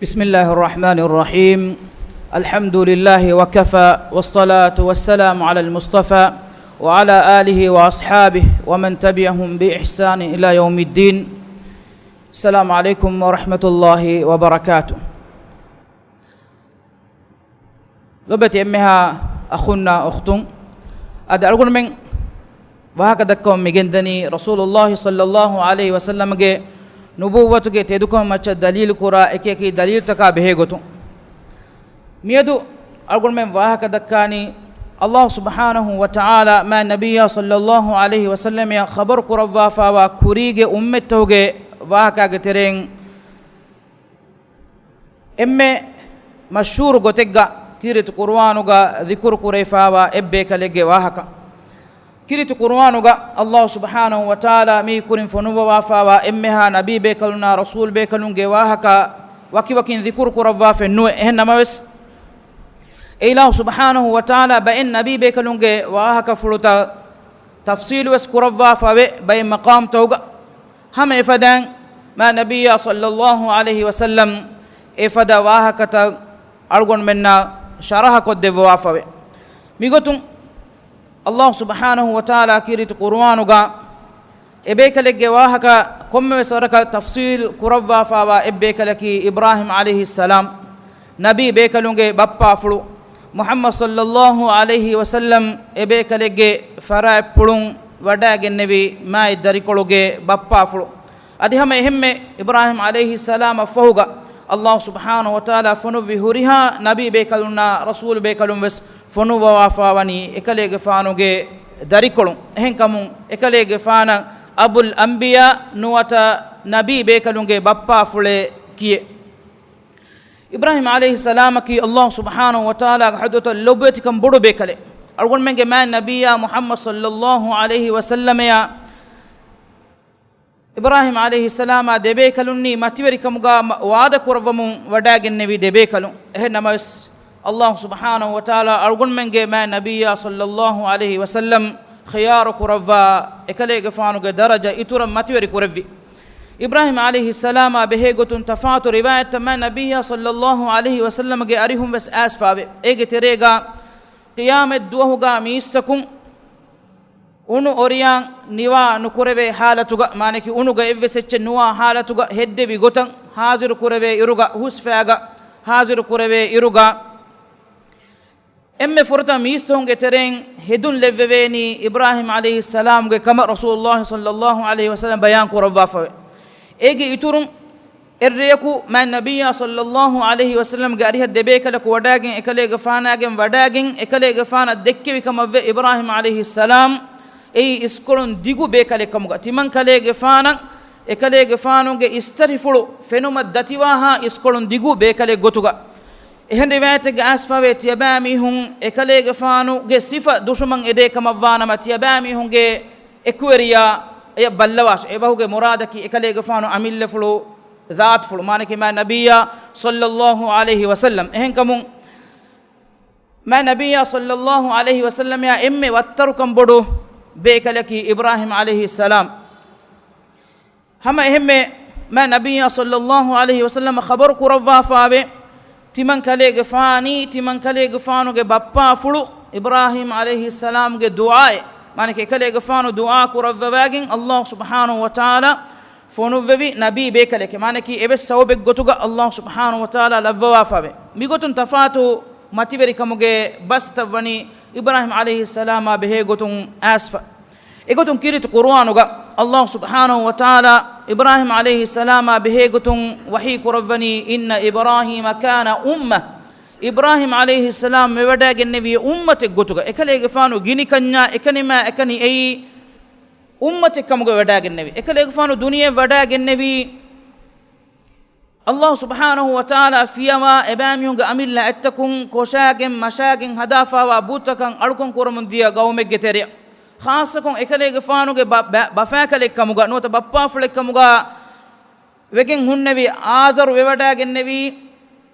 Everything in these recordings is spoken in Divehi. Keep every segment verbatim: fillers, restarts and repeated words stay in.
بسم الله الرحمن الرحيم. الحمد لله وكفى، والصلاة والسلام على المصطفى، وعلى آله وأصحابه، ومن تبعهم بإحسان إلى يوم الدين. السلام عليكم ورحمة الله وبركاته. ލޮބެތި އެންމެހާ އަޚުންނާ އުޚްތުން، އަދި އަޅުގަނޑުމެން ވާހަކަ ދައްކަމުން މިގެންދަނީ ރަސޫލުﷲ ޞައްލަﷲ ޢަލައިހި ވަސައްލަމަގެ ނުބުއްވަތުގެ ތެދުކަމަށް މައްޗަށް ދަލީލު ކުރާ އެކި އެކި ދަލީލުތަކާ ބެހޭ ގޮތުން. މިއަދު އަޅުގަނޑުމެން ވާހަކަ ދައްކާނީ، ﷲ ސުބްޙާނަހޫ ވަތަޢާލާ މާތް ނަބިއްޔާ ޞައްލަﷲ ޢަލައިހި ވަސައްލަމައަށް ޚަބަރު ކުރައްވާފާވާ ކުރީގެ އުއްމަތްތަކުގެ ވާހަކާގެ ތެރެއިން، އެންމެ މަޝްހޫރު ގޮތެއްގަ ކީރިތި ޤުރުއާނުގަ ޛިކުރު ކުރެވިފާވާ އެއްބޭކަލެއްގެ ވާހަކަ. ކީރިތި ޤުރުއާނުގަ ﷲ ސުބްޙާނަހޫ ވަތަޢާލާ މި ކުރިން ފޮނުއްވަވާފާވާ އެންމެހާ ނަބީ ބޭކަލުންނާ ރަސޫލު ބޭކަލުންގެ ވާހަކަ ވަކިވަކިން ޛިކުރު ކުރައްވާފައެއް ނުވެ. އެހެން ނަމަވެސް، އެ އިލާހު ސުބްޙާނަހޫ ވަތަޢާލާ ބައެއް ނަބީ ބޭކަލުންގެ ވާހަކަފުޅުތައް ތަފްޞީލުވެސް ކުރައްވާފަވޭ ބައެއް މަޤާމްތަކުގަ. ހަމަ އެފަދައިން މާތް ނަބިއްޔާ ޞައްލަﷲ ޢަލައިހި ވަސައްލަމް އެފަދަ ވާހަކަތައް އަޅުގަނޑުމެންނަށް ޝަރަޙަކޮށްދެއްވަވާފަވޭ. މިގޮތުން ﷲ ސުބްޙާނަހޫ ވަތަޢާލާ ކީރިތި ޤުރުއާނުގަ އެބޭކަލެއްގެ ވާހަކަ ކޮންމެވެސް ވަރަކަށް ތަފްޞީލް ކުރައްވާފާވާ އެއްބޭކަލަކީ އިބްރާހީމް ޢަލައިހިއްސަލާމް، ނަބީ ބޭކަލުންގެ ބައްޕާފުޅު. މުޙައްމަދު ޞައްލަﷲ ޢަލައިހި ވަސައްލަމް އެބޭކަލެއްގެ ފަރާތްޕުޅުން ވަޑައިގެންނެވި މާތް ދަރިކޮޅުގެ ބައްޕާފުޅު. އަދި ހަމަ އެހެންމެ އިބްރާހީމް ޢަލައިހިއްސަލާމަށް ފަހުގަ ﷲ ސުބްޙާނަހޫ ވަތަޢާލާ ފޮނުއްވި ހުރިހާ ނަބީ ބޭކަލުންނާ ރަސޫލު ބޭކަލުން ވެސް ފޮނުއްވަވާފާވަނީ އެކަލޭގެފާނުގެ ދަރިކޮޅުން. އެހެންކަމުން އެކަލޭގެފާނަށް އަބުލް އަންބިޔާ ނުވަތަ ނަބީ ބޭކަލުންގެ ބައްޕާފުޅޭ ކިޔޭ. އިބްރާހީމް ޢަލައިހިއްސަލާމަކީ ﷲ ސުބްޙާނަހޫ ވަތަޢާލާގެ ޙަޟްރަތަށް ލޮބުވެތިކަން ބޮޑު ބޭކަލެއް. އަޅުގަނޑުމެންގެ މާތް ނަބިއްޔާ މުޙައްމަދު ޞައްލަﷲ ޢަލައިހި ވަސައްލަމައާ އިބްރާހީމް ޢަލައިހިއްސަލާމާ ދެބޭކަލުންނީ މަތިވެރިކަމުގަ މަ-، ވާދަ ކުރައްވަމުން ވަޑައިގެންނެވި ދެބޭކަލުން. އެހެން ނަމަވެސް، ﷲ ސުބްޙާނަހޫ ވަތަޢާލާ އަޅުގަނޑުމެންގެ މާތް ނަބިއްޔާ ޞައްލަﷲ ޢަލައިހި ވަސައްލަމް ޚިޔާރު ކުރައްވާ އެކަލޭގެފާނުގެ ދަރަޖަ އިތުރަށް މަތިވެރި ކުރެއްވި. އިބްރާހީމް ޢަލައިހިއްސަލާމާ ބެހޭ ގޮތުން ތަފާތު ރިވާޔަތްތައް މާތް ނަބިއްޔާ ޞައްލަﷲ ޢަލައިހި ވަސައްލަމްގެ އަރިހުން ވެސް އައިސްފާވޭ. އޭގެ ތެރޭގަ ޤިޔާމަތް ދުވަހުގަ މީސްތަކުން އުނު އޮރިޔާން ނިވާ ނުކުރެވޭ ޙާލަތުގަ، މާނައަކީ އުނުގަ އެއްވެސް އެއްޗެއް ނުވާ ޙާލަތުގަ ހެއްދެވި ގޮތަށް ޙާޟިރު ކުރެވޭ އިރުގަ، ހުސްފައިގަ ޙާޟިރު ކުރެވޭ އިރުގަ، އެންމެ ފުރަތަމަ މީސްތަކުންގެ ތެރެއިން ހެދުން ލެއްވެވޭނީ އިބްރާހީމް ޢަލައިހިއްސަލާމްގެ ކަމަށް ރަސޫލުﷲ ޞައްލަﷲ ޢަލައިހި ވަސައްލަމް ބަޔާން ކުރައްވާފަވޭ. އޭގެ އިތުރުން އެއްރެޔަކު މާތް ނަބިއްޔާ ޞައްލަﷲ ޢަލައިހި ވަސައްލަމްގެ އަރިހަށް ދެބޭކަލަކު ވަޑައިގެން އެކަލޭގެފާނާގެން ވަޑައިގެން އެކަލޭގެފާނަށް ދެއްކެވި ކަމަށްވެ އިބްރާހީމް ޢަލައިހިއްސަލާމް އެއީ އިސްކޮޅުން ދިގު ބޭކަލެއް ކަމުގަ، ތިމަން ކަލޭގެފާނަށް އެކަލޭގެފާނުގެ އިސްތަށިފުޅު ފެނުމަށް ދަތިވާހާ އިސްކޮޅުން ދިގު ބޭކަލެއް ގޮތުގަ. އެހެން ރިވާޔަތެއްގަ އައިސްފަވޭ ތިޔަބައިމީހުން އެކަލޭގެފާނުގެ ސިފަ ދުށުމަށް އެދޭ ކަމަށްވާނަމަ ތިޔަބައިމީހުންގެ އެކުވެރިޔާ އެޔަށް ބައްލަވާށޭ. އެބަހުގެ މުރާދަކީ އެކަލޭގެފާނު އަމިއްލަފުޅު ޒާތުފުޅު، މާނައަކީ މާތް ނަބިއްޔާ ޞައްލަﷲ ޢަލައިހި ވަސައްލަމް. އެހެންކަމުން މާތް ނަބިއްޔާ ޞައްލަﷲ ޢަލައިހި ވަސައްލަމްއާ އެންމެ ވައްތަރުކަން ބޮޑު ބޭކަލަކީ އިބްރާހީމް ޢަލައިހިއްސަލާމް. ހަމަ އެހެންމެ މާތް ނަބިއްޔާ ޞައްލަﷲ ޢަލައިހި ވަސައްލަމަ ޚަބަރު ކުރައްވާފާވޭ، ތިމަން ކަލޭގެފާނީ، ތިމަން ކަލޭގެފާނުގެ ބައްޕާފުޅު އިބްރާހީމް ޢަލައިހިއްސަލާމްގެ ދުޢާއެއް. މާނައަކީ އެކަލޭގެފާނު ދުޢާ ކުރައްވަވާގެން ﷲ ސުބްޙާނަހޫ ވަތަޢާލާ ފޮނުއްވެވި ނަބީ ބޭކަލެކޭ. މާނައަކީ އެވެސް ސަބަބެއްގޮތުގަ ﷲ ސުބްޙާނަހޫ ވަތަޢާލާ ލައްވަވާފާވޭ. މިގޮތުން ތަފާތު މަތިވެރިކަމުގެ ބަސްތައް ވަނީ އިބްރާހީމް ޢަލައިހިއްސަލާމާ ބެހޭ ގޮތުން އައިސްފަ. އެގޮތުން ކީރިތި ޤުރުއާނުގަ ﷲ ސުބްޙާނަހޫ ވަތަޢާލާ އިބްރާހީމް ޢަލައިހިއްސަލާމާ ބެހޭ ގޮތުން ވަޙީ ކުރައްވަނީ، إن إبراهيم كان أمة. އިބްރާހީމް ޢަލައިހިއްސަލާމް މިވަޑައިގެންނެވީ އުއްމަތެއް ގޮތުގަ. އެކަލޭގެފާނު ގިނި ކަންޏާ އެކަނިމާ އެކަނި އެއީ އުއްމަތެއް ކަމުގަ ވަޑައިގެންނެވީ. އެކަލޭގެފާނު ދުނިޔެ ވަޑައިގެންނެވީ ﷲ ސުބްޙާނަހޫ ވަތަޢާލާ ފިޔަވާ އެބައިމީހުންގެ އަމިއްލަ އަތްތަކުން ކޮށާގެން މަށާގެން ހަދާފާވާ ބުއްތަކަށް އަޅުކަން ކުރަމުން ދިޔަ ގައުމެއްގެ ތެރެއަށް. ޚާއްޞަކޮށް އެކަލޭގެފާނުގެ ބަ-، ބަ-، ބަފާކަލެއްކަމުގަ ނުވަތަ ބައްޕާފުޅެއްކަމުގަ ވެގެން ހުންނެވި އާޒަރު ވެވަޑައިގެންނެވީ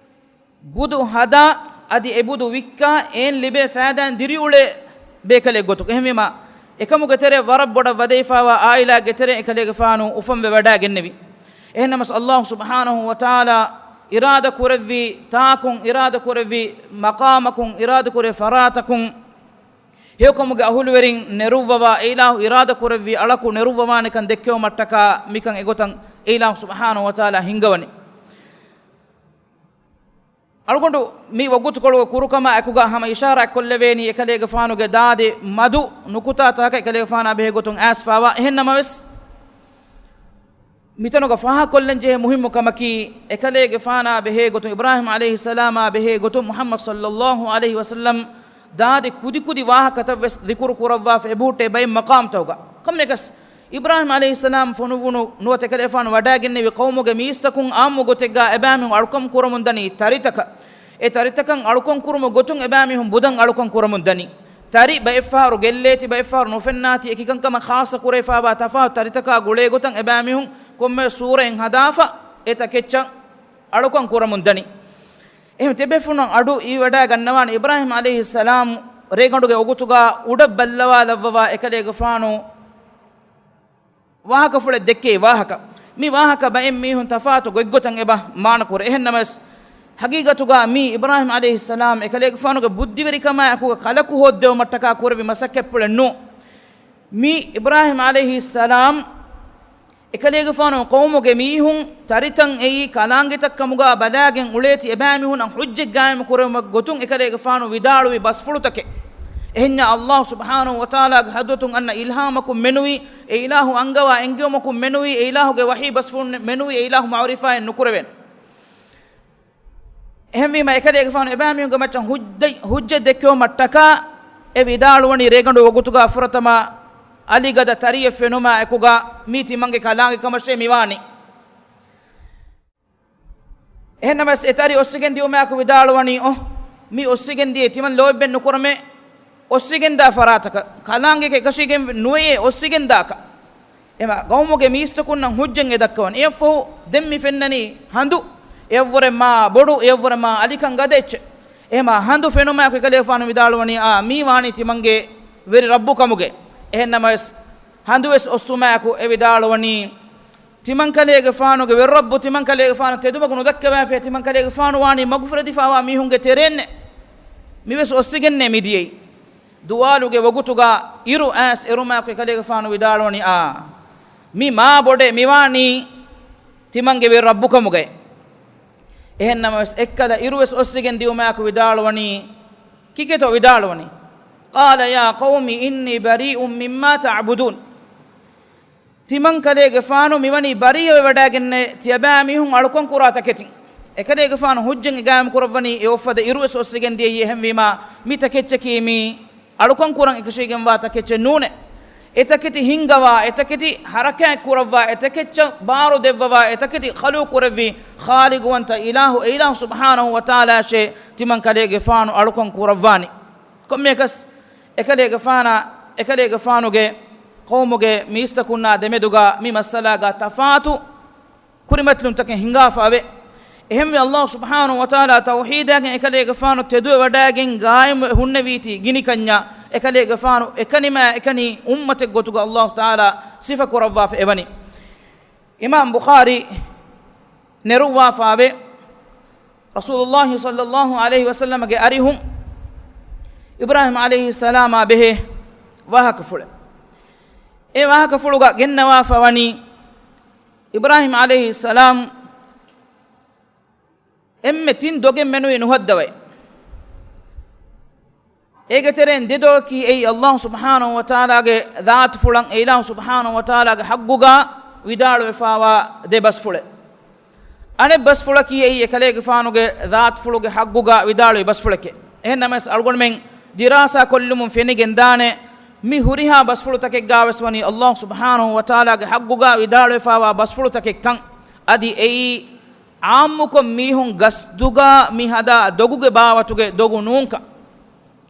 ބުދު ހަދާ، އަދި އެ ބުދު ވިއްކާ، އެއިން ލިބޭ ފައިދާއިން ދިރިއުޅޭ ބޭކަލެއް ގޮތުގަ. އެހެންވީމަ، އެކަމުގެ ތެރެއަށް ވަރަށް ބޮޑަށް ވަދެފާވާ އާއިލާގެ ތެރެއަށް އެކަލޭގެފާނު އުފަންވެ ވަޑައިގެންނެވި. އެހެންނަމަސް، ﷲ ސުބްޙާނަހޫ ވަތަޢާލާ އިރާދަ ކުރެއްވި ތާކުން، އިރާދަ ކުރެއްވި މަޤާމަކުން، އިރާދަ ކުރެއްވި ފަރާތަކުން، ހެޔޮކަމުގެ އަހުލުވެރިން ނެރުއްވަވާ، އެ އިލާހު އިރާދަ ކުރެއްވި އަޅަކު ނެރުއްވަވާނެކަން ދެއްކެވުމަށްޓަކާ މިކަން އެގޮތަށް އެ އިލާހު ސުބްޙާނަހު ވަތަޢާލާ ހިންގަވަނީ. އަޅުގަނޑު މި ވަގުތުކޮޅުގެ ކުރުކަމާ އެކުގަ ހަމަ އިޝާރާތްކޮށްލެވޭނީ، އެކަލޭގެފާނުގެ ދާދި މަދު ނުކުތާތަކަކަށް އެކަލޭގެފާނާ ބެހޭ ގޮތުން އައިސްފާވާ. އެހެންނަމަވެސް، މިތަނުގަ ފާހަގަކޮށްލަން ޖެހޭ މުހިއްމު ކަމަކީ، އެކަލޭގެފާނާ ބެހޭ ގޮތުން، އިބްރާހީމް ޢަލައިހިއްސަލާމާ ބެހޭ ގޮތުން، މުޙައްމަދު ޞައްލައްލާހު ޢަލައިހި ވަސައްލަމް ދާދި ކުދިކުދި ވާހަކަތައް ވެސް ޛިކުރު ކުރައްވާފަ އެބަހުއްޓޭ ބައެއް މަޤާމްތަކުގަ. ކޮންމެއަކަސް، އިބްރާހީމް ޢަލައިހިއްސަލާމް ފޮނުއްވުނު ނުވަތަ އެކަލޭގެފާނު ވަޑައިގެންނެވި ޤައުމުގެ މީސްތަކުން ޢާއްމު ގޮތެއްގަ އެބައިމީހުން އަޅުކަން ކުރަމުން ދަނީ ތަރިތަކަށް. އެ ތަރިތަކަށް އަޅުކަން ކުރުމުގެ ގޮތުން އެބައިމީހުން ބުދަށް އަޅުކަން ކުރަމުން ދަނީ. ތަރި ބައެއްފަހަރު ގެއްލޭތި، ބައެއްފަހަރު ނުފެންނާތި، އެކިކަންކަމަށް ޚާއްޞަ ކުރެވިފައިވާ ތަފާތު ތަރިތަކާ ގުޅޭ ގޮތަށް އެބައިމީހުން ކޮންމެ ސޫރައެއް ހަދާފަ އެ ތަކެއްޗަށް އަޅުކަން ކުރަމުން ދަނީ. އެހެން ތިބޭފުޅުން އަޑު އިވިވަޑައިގަންނަވާނެ އިބްރާހީމް ޢަލައިހިއްސަލާމް ރޭގަނޑުގެ ވަގުތުގަ އުޑަށް ބައްލަވާލައްވަވާ އެކަލޭގެފާނު ވާހަކަފުޅެއް ދެއްކެވި ވާހަކަ. މި ވާހަކަ ބައެއް މީހުން ތަފާތު ގޮތްގޮތަށް އެބަ މާނަކުރޭ. އެހެންނަމަވެސް، ހަގީގަތުގަ މީ އިބްރާހީމް ޢަލައިހިއްސަލާމް އެކަލޭގެފާނުގެ ބުއްދިވެރިކަމާ އެކުގަ ކަލަކު ހޯއްދެވުމަށްޓަކާ ކުރެއްވި މަސައްކަތްޕުޅެއް ނޫން. މީ އިބްރާހީމް ޢަލައިހިއްސަލާމް އެކަލޭގެފާނު ޤައުމުގެ މީހުން ތަރިތައް އެއީ ކަލާނގެތައް ކަމުގަ ބަލާގެން އުޅޭތި އެބައިމީހުންނަށް ޙުއްޖަތް ގާއިމު ކުރެވުމަށް ގޮތުން އެކަލޭގެފާނު ވިދާޅުވި ބަސްފުޅުތަކެއް. އެހެންޏާ ﷲ ސުބްޙާނަހު ވަތަޢާލާގެ ޙަޟްރަތުން އަންނަ އިލްހާމަކުން މެނުވީ، އެ އިލާހު އަންގަވާ އެންގެވުމަކުން މެނުވީ، އެ އިލާހުގެ ވަޙީ ބަސްފުޅުން މެނުވީ، އެ އިލާހު މަޢުރިފާއެއް ނުކުރެވޭނެ. އެހެންވީމަ، އެކަލޭގެފާނު އެބައިމީހުންގެ މައްޗަށް ޙުއްޖަ-، ޙުއްޖަތް ދެއްކެވުމަށްޓަކާ އެ ވިދާޅުވަނީ ރޭގަނޑު ވަގުތުގަ ފުރަތަމަ އަލިގަދަ ތަރިއެއް ފެނުމާ އެކުގަ މީ ތިމަންގެ ކަލާނގެ ކަމަށޭ މިވާނީ. އެހެންނަމަވެސް އެ ތަރި އޮއްސިގެން ދިޔުމާއެކު ވިދާޅުވަނީ، އޮ، މި އޮއްސިގެން ދިޔައީ ތިމަން ލޯތްބެއް ނުކުރަމޭ، އޮއްސިގެންދާ ފަރާތަކަށް، ކަލާނގެކޭ އެކަށީގެން ނުވެޔޭ އޮއްސިގެންދާކަށް. އެމަ ގައުމުގެ މީސްތަކުންނަށް ޙުއްޖަތް އެ ދައްކަވަން. އެއަށްފަހު ދެން މި ފެންނަނީ ހަނދު، އެއަށްވުރެ މާ ބޮޑު، އެއަށްވުރެ މާ އަލިކަން ގަދަ އެއްޗެއް. އެމަ ހަނދު ފެނުމާއެކު އެކަލޭގެފާނު ވިދާޅުވަނީ، އާ، މީ ވާނީ ތިމަންގެ ވެރި ރައްބު ކަމުގެ. އެހެންނަމަވެސް، ހަނދުވެސް އޮއްސުމާއެކު އެ ވިދާޅުވަނީ، ތިމަންކަލޭގެފާނުގެ ވެރި ރައްބު ތިމަންކަލޭގެފާނު ތެދުމަގު ނުދައްކަވާފައި، ތިމަންކަލޭގެފާނު ވާނީ މަގުފުރެދިފައިވާ މީހުންގެ ތެރޭންނޭ. މިވެސް އޮއްސިގެންނޭ މިދިޔައީ. ދުވާލުގެ ވަގުތުގަ އިރު އައިސް އެރުމާއެކު އެކަލޭގެފާނު ވިދާޅުވަނީ، އާ، މި މާ ބޮޑޭ މިވާނީ ތިމަންގެ ވެރި ރައްބު ކަމުގައި. އެހެންނަމަވެސް، އެއްކަލަ އިރުވެސް އޮއްސިގެން ދިޔުމާއެކު ވިދާޅުވަނީ، ކިކޭތޯ ވިދާޅުވަނީ؟ قال يا قوم إني بريء مما تعبدون. ތިމަންކަލޭގެފާނު މިވަނީ ބަރީއަވެވަޑައިގެންނޭ ތިޔަބައިމީހުން އަޅުކަން ކުރާ ތަކެތިން. އެކަލޭގެފާނު ޙުއްޖަތް ގާއިމު ކުރައްވަނީ އެ އޮއްފަދަ އިރުވެސް އޮއްސިގެން ދިޔައީ. އެހެންވީމާ، މި ތަކެއްޗަކީ މީ އަޅުކަން ކުރަން އެކަށީގެންވާ ތަކެއްޗެއް ނޫނޭ. އެ ތަކެތި ހިންގަވާ، އެ ތަކެތި ޙަރަކާތް ކުރައްވާ، އެ ތަކެއްޗަށް ބާރު ދެއްވަވާ، އެ ތަކެތި ޚަލްޤު ކުރެއްވި ޚާލިޤުވަންތަ އިލާހު، އެ އިލާހު ސުބްޙާނަހު ވަތަޢާލާއަށޭ ތިމަންކަލޭގެފާނު އަޅުކަން ކުރައްވާނީ. ކޮންމެއަކަސް އެކަލޭގެފާނާ، އެކަލޭގެފާނުގެ ޤައުމުގެ މީސްތަކުންނާ ދެމެދުގަ މި މައްސަލާގަ ތަފާތު ކުރިމަތިލުންތަކެއް ހިނގާފައެވެ. އެހެންވެ، ﷲ ސުބްޙާނަހު ވަތަޢާލާ ތައުޙީދާގެން އެކަލޭގެފާނު ތެދުވެވަޑައިގެން ގާއިމުވެ ހުންނެވީތީ ގިނިކަންޏާ، އެކަލޭގެފާނު އެކަނިމާ އެކަނި އުއްމަތެއް ގޮތުގަ ﷲ ތަޢާލާ ސިފަކުރައްވާފަ އެވަނީ. އިމާމް ބުޚާރީ ނެރުއްވާފައެވެ. ރަސޫލުﷲ ޞައްލަﷲ ޢަލައިހި ވަސައްލަމަގެ އަރިހުން އިބްރާހީމް ޢަލައިހިއްސަލާމާ ބެހޭ ވާހަކަފުޅެއް. އެ ވާހަކަފުޅުގަ ގެންނަވާފަ ވަނީ، އިބްރާހީމް ޢަލައިހިއްސަލާމް އެންމެ ތިން ދޮގެއް މެނުވީ ނުހައްދަވައި. އޭގެ ތެރެއިން ދެ ދޮގަކީ އެއީ ﷲ ސުބްޙާނަހު ވަތަޢާލާގެ ޛާތުފުޅަށް، އެ އިލާހު ސުބްޙާނަހު ވަތަޢާލާގެ ޙައްޤުގަ ވިދާޅުވެފައިވާ ދެ ބަސްފުޅެއް. އަނެއް ބަސްފުޅަކީ އެއީ އެކަލޭގެފާނުގެ ޛާތުފުޅުގެ ޙައްޤުގަ ވިދާޅުވި ބަސްފުޅެކޭ. އެހެންނަމަވެސް، އަޅުގަނޑުމެން ދިރާސާ ކޮށްލުމުން ފެނިގެންދާނެ، މި ހުރިހާ ބަސްފުޅުތަކެއްގަވެސް ވަނީ ﷲ ސުބްޙާނަހު ވަތަޢާލާގެ ޙައްޤުގަ ވިދާޅުވެފައިވާ ބަސްފުޅުތަކެއްކަން. އަދި އެއީ ޢާއްމުކޮށް މީހުން ގަސްދުގަ މި ހަދާ ދޮގުގެ ބާވަތުގެ ދޮގު ނޫންކަން.